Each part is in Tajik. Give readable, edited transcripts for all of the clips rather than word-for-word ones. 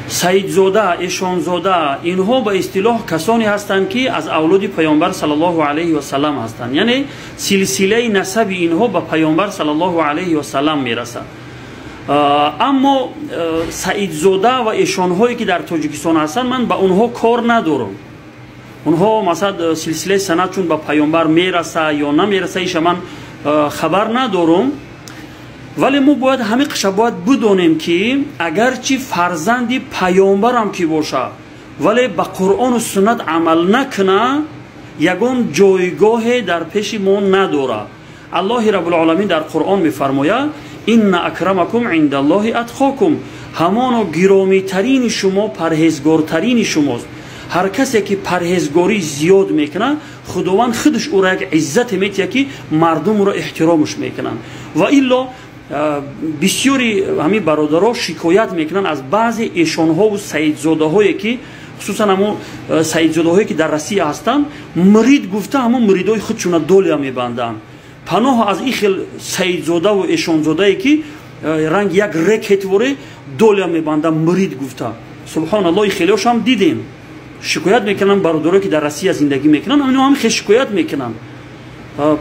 Саидзода, эшонзода, инҳо ба истилоҳ касоне ҳастанд, ки аз авлоди паёмбар саллаллоҳу алайҳи васаллам ҳастанд, яъне силсилаи насаби инҳо ба паёмбар саллаллоҳу алайҳи васаллам мерасад. Аммо саидзода ва эшонҳое ки дар Тоҷикистон ҳастанд, ман ба онҳо кор надорам. Онҳо масалан силсилаи санад чун ба паёмбар мераса ё намераса, иша ман хабар надорам. Вале мо бояд ҳамин қиша бояд бидонем, ки агарчи фарзанди паёмбарам ки боша, вале ба Қуръону суннат амал накуна, ягон ҷойгоҳе дар пеши мо надорад. Аллоҳи раббулоламин дар Қуръон мефармояд: инна акрамакум индаллоҳи атқокум. Ҳамоно гиромитарини шумо парҳезгортарини шумост. Ҳар касе ки парҳезгорӣ зиёд мекунад, Худованд худаш ӯро як иззате метиҳад, ки мардум ӯро эҳтиромаш мекунанд. Ва илло бисёри ҳамин бародаро шикоят мекунанд аз баъзе эшонҳову саидзодаҳое, ки хусусан ҳамун саидзодаҳое, ки дар Россия ҳастанд, мурид гуфта ҳамун муридои худшуна долия мебанданд. Паноҳ аз ин хел саидзодаву эшонзодае, ки ранги як рекетворе долия мебанданд мурид гуфта. Субҳоналлоҳ, хелеошам дидем, шикоят мекунанд бародарое, ки дар Россия зиндагӣ мекунанд, ино ҳам хел шикоят мекунанд.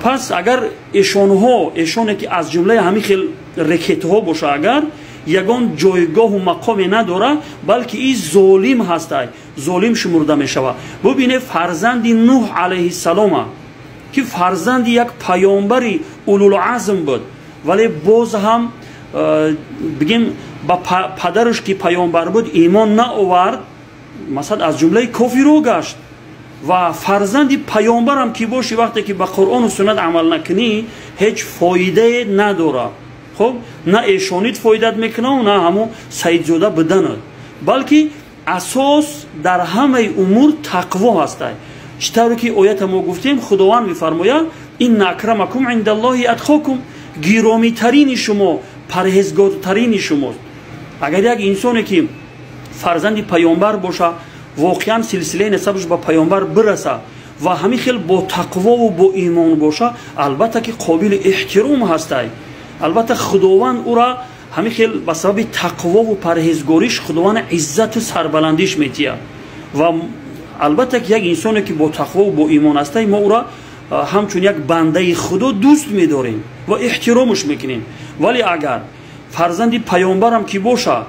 Пас агар эшонҳо, эшоне ки аз ҷумлаи ҳамин хел рекетҳо боша, агар ягон ҷойгоҳу мақоме надора, балки и золим ҳастай, золим шумурда мешавад. Бубине, фарзанди Нуҳ алайҳиссалома, ки фарзанди як паёмбари улулазм буд, вале боз ҳам бигем ба падараш, ки паёмбар буд, имон наовард, масалан аз ҷумлаи кофиро гашт. Ва фарзанди паёмбарам ки бошӣ, вақте ки ба Қуръону суннат амал накунӣ, ҳеҷ фоидае надорад. Хуб, на эшонит фоидат мекунав, на ҳамун саидзода буданат, балки асос дар ҳамаи умур тақво ҳастай. Чӣ тавре ки оята мо гуфтем, Худованд мефармояд: инна акрамакум индаллоҳи атқокум. Гиромитарини шумо парҳезгортарини шумост. Агар як инсоне ки фарзанди паёмбар боша, воқеан силсилаи насабаш ба паёмбар бираса ва ҳамин хел бо тақвову бо имон боша, албатта ки қобили эҳтиром ҳастай. Албатта Худованд ӯра ҳамин хел ба сабаби тақвову парҳезгориш Худованд иззату сарбаландиш метиҳад. Ва албатта ки як инсоне ки бо тақвову бо имон ҳастай, мо ӯра ҳамчун як бандаи Худо дӯст медорем ва эҳтиромаш мекунем. Вале агар фарзанди паёмбарам ки боша,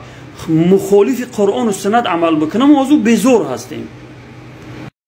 мухолифи Қуръону суннат амал бикунам, мо аз ӯ безор ҳастем.